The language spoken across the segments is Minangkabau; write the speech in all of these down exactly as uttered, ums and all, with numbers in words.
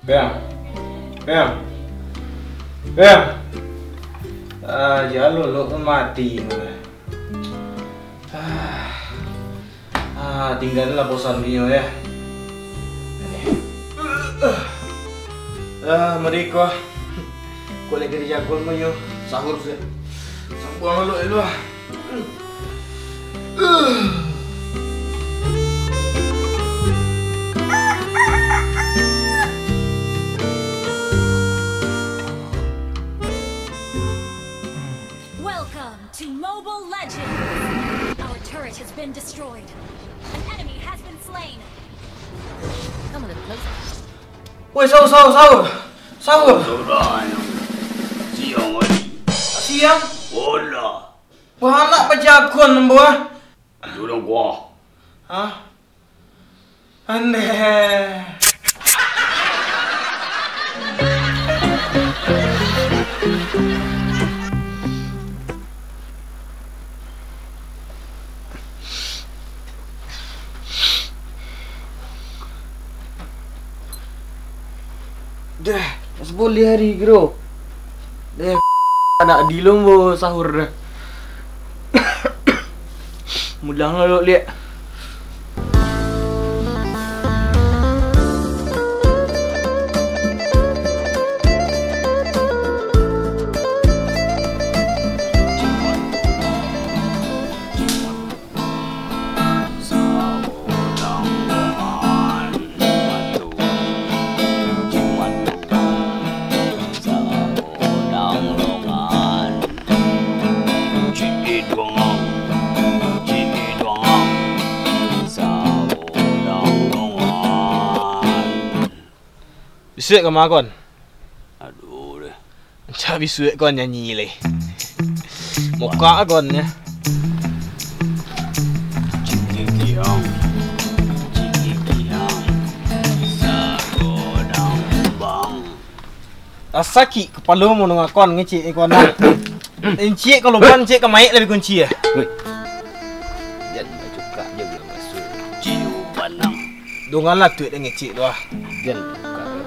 Bang. Bang. Bang. Ah, jalo lo mati. Ah. Ah, tinggalah bosan dinyo, ya. Ah, merdeka. Kok lagi di jagoan mo, yo? Sahur, sih. Sambuang lo, lo, ah. Welcome to Mobile Legends! Our turret has been destroyed. An enemy has been slain. Come a little closer. Woi, sahur, sahur, sahur! Sahur! Sudah, siang hari. Siang? Olah. Baanak bajagoan, ambo, ah. Sudah gua. Hah? Aneh. Dah, saboleh hari kiro. Dah, anak dilombo sahur dah. Mulang lah, Lok, liak. Bisuak ka ma kon? Aduh, deh. Rancak bisuak kon nyanyi lai. Mokak kon, ya. Cikikiang, cikikiang, sagodang bang. Ah, sakik kapalo mandanga kon ngecek kon, nah. Encik kalau ban cek ka maik labiah kunci, ya. Woi. Jan bacukak je bulan puaso. Ciu panang. Donganlah tuak dek ngecek tu, ah. Jan bacukak je bulan puaso.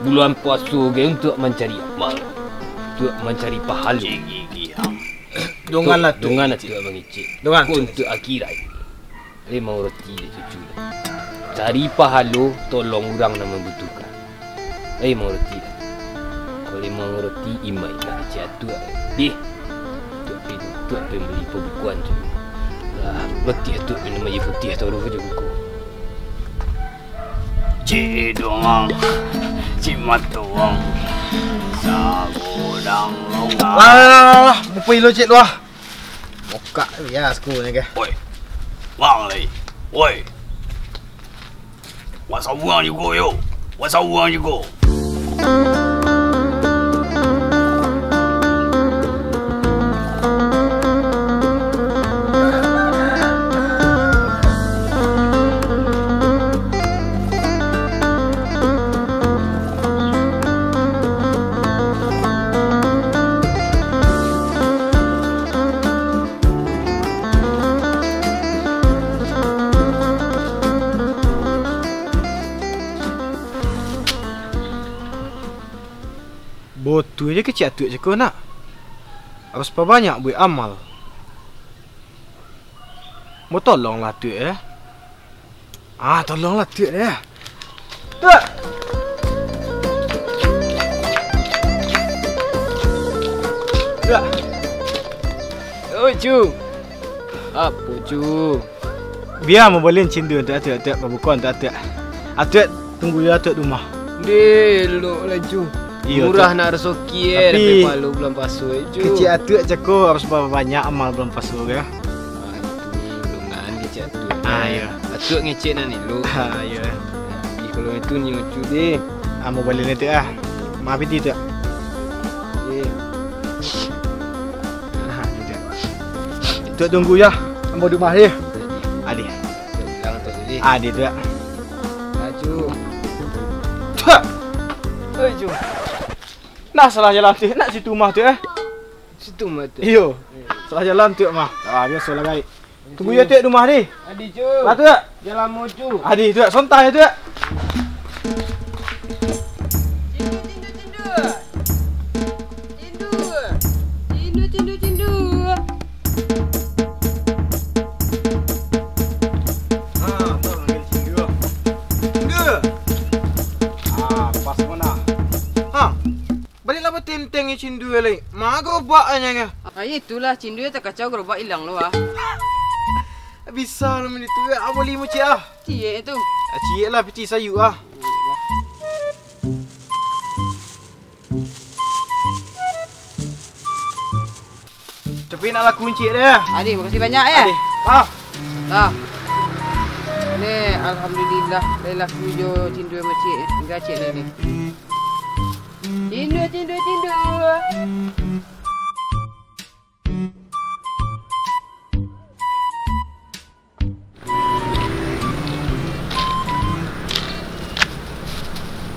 Bulan puaso ge untuak mancari amal, untuak mancari pahalo. Cikikiang. Donganlah tuak. Donganlah tuak mangecek. Dongan. Ko untuak akhirat. Lai mangaroti dek cucu. Cari pahalo, tolong urang nan mambutuhkan. Lai mangaroti. Kalau lai mangaroti, imaiklah kecek atuak. Dih. Tuak pi, tuak pi bali pabukoan tu. Lah, letih atuak minum aia putiah taruih jo buko. Cik Doang, Cik Matuang, sagodang longan. Lah, lah, lah, lah, lah. Bupai lo cek tu ah. Mokak tu ya, siko ni ke. Woi. Bang lai. Woi. Wak sawang jugo yo. Wak sawang jugo. Batua je kecek atuak cako nak. Harus pabanyak buek amal. Mo tolonglah atuak eh. Ah, tolonglah atuak deh. Tuak. Tuak. Oi, Cu. Apo, Cu? Bia mambalin cindua untuak atuak, atuak babuko untuak atuak. Atuak tunggu yo atuak di rumah. Deh, elok lah, Cu. Iyo, murah Tuak. Nak rasoki eh, tapi dapek pahalo bulan puaso eh, Cu. Kecek atuak cako harus babanyak amal bulan puaso ko. Ah, itu, dongan kecek atuak. Ah, iyo. Atuak ngecek nan elok. Ah, iyo. Tapi kalau itu nio Cu deh. Ambo balian itu ah. Maaf itu, Tuak. Eh. Ah, iyo, Tuak. Tuak tunggu yo. Ambo di rumah deh. Adih. Tuak bilang tu deh. Adih, Tuak. Laju. Tuak. Oi, Cu. Nah, salah jalan tu. Nak situ rumah tu eh. Situ rumah tu. Iyo. Salah jalan tu mah. Ah, biaso lah gaik. Tunggu yo, Tuak, di rumah ni. Adi, Cu. Lah, Tuak. Jan lamo, Cu. Adi, Tuak, santai, Tuak. Ah, pas mana? Ha, baliaklah batenteng cindua lai. Ma garobak nyo. Ah, itulah cindua takacau garobak ilang lo ah. Bisa lo mani tu, ah, boli mucik ah. Ciek tu. Ah, ciek lah piti sayuk ah. Tapi nak laku ciek deh. Adi, makasih banyak ya. Adi. Ah. Nah. Ni alhamdulillah, dah laku jo cindua mucik. Tingga ciek ni. Cindua, cindua, cindua.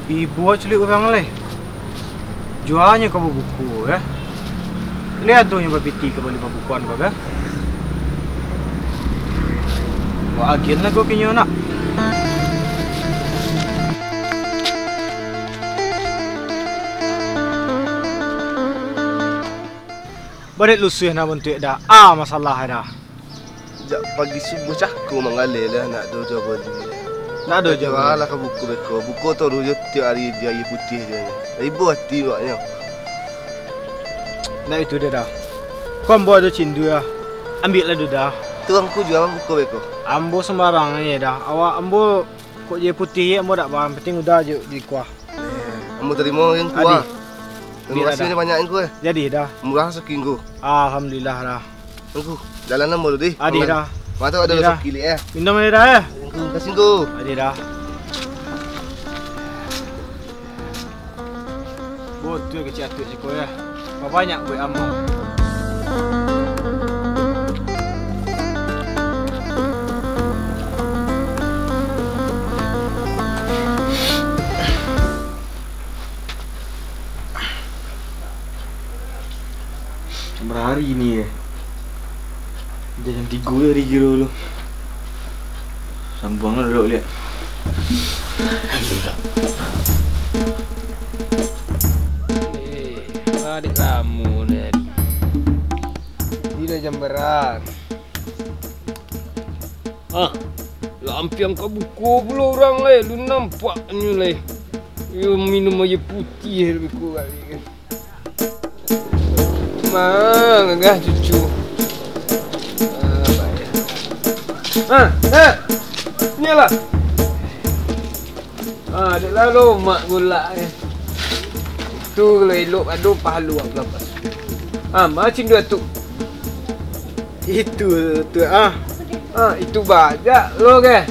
Ibo cilik urang lai. Juanyo ka babuko, eh. Lai adonyo bapiti ka bali babukoan ko, eh. Wak agian lah ko kinyo nak. Barik lusuih nak bantuak dah. Ah, masalah dah. Jak pagi subuh cako manggaleh lah, nak do jo boli. Nak do jo boli. Lah ka buko beko. Buko toruih jo tiok ari di aia putiah jo nyo. Ibo ati awaknyo. Nak itu dah dah. Ko ambo ado cindua. Ambiak lah do dah. Tu angku jua buko beko. Ambo sambarang ni dah. Awak ambo kok aia putiah ambo dak paham. Penting udah jo di kuah. Ambo tarimo, Ngku, ah. Adi. Tarimo kasih banyak, Ngku, eh. Jadi dah. Murah rasaki, Ngku. Alhamdulillah dah. Ngku, jalan ambo dulu, deh. Adi dah. Mantap, ado rasaki, eh. Minum adi dah, eh. Ngku, kasih, Ngku. Adi dah. Botuah kecil atuk siko, eh. Babanyak buek amal. Bara hari ni, eh? Jam tigo hari kiro lu. Sambuang lah dulu, liak. Eh, adik lamo ni. Ini dah jam bara? Ah, lah ampiang ka buko pulo urang lai, lu nampak nyo lai. Yo minum aia putiah lebih kurang. Mangagah cucu. Ah, payah. Ah, eh. Ni lah. Ah, dek lah lomak gulak, eh. Tu kalau elok ado pahala aku dapat. Ah, ma cindua tu. Itu tu, ah. Ah, itu bajak lo, ke?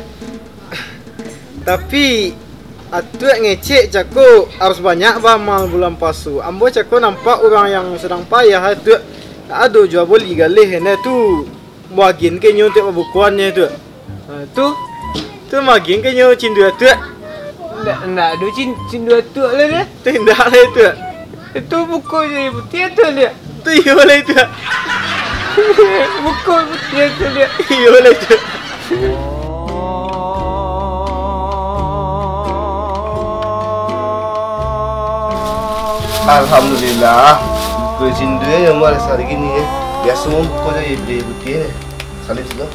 Tapi, Atuak ngecek cako harus banyak baamal bulan puaso. Ambo cako nampak urang yang sadang payah, Atuak. Tak ado jua boli galeh, nyo tu. Bagian ke nyo untuak pabukoan nyo tu. Ha, tu. Tu bagian ke nyo cindua tu. Ndak, ndak ado cin-, cindua tu lah dah. Tu indak lah tu. Itu buko jadi putiah tu dia. Tu iyo lah itu. Buko putiah tu dia. Iyo lah itu. Alhamdulillah. Buko cindua yang murah sehari gini ya. Biaso buko jadi putiah ni. Salin situ.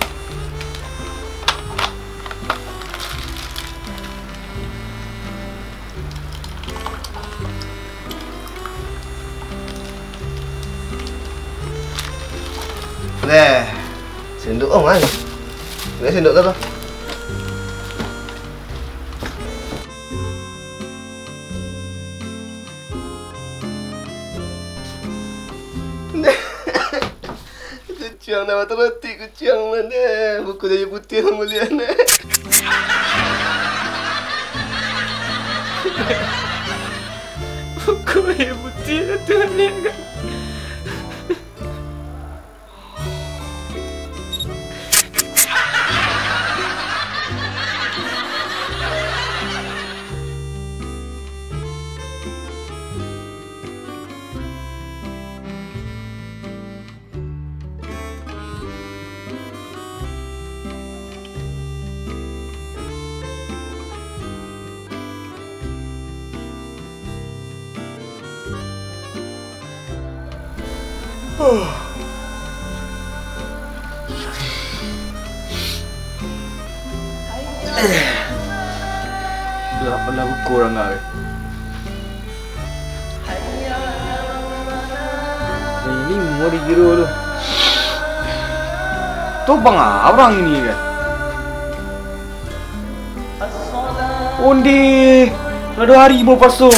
Leh, sendok oh, man. Leh, sendok tu, tu. Kuciang dah batarotik, kuciang mane? Buko jadi putiah malian, eh. Buko jadi putiah tu malian kan. Lah, lah buka urang ka. Ini mau dikira tu. Tu bang urang ini kan. Onde, lah duo hari bapuaso.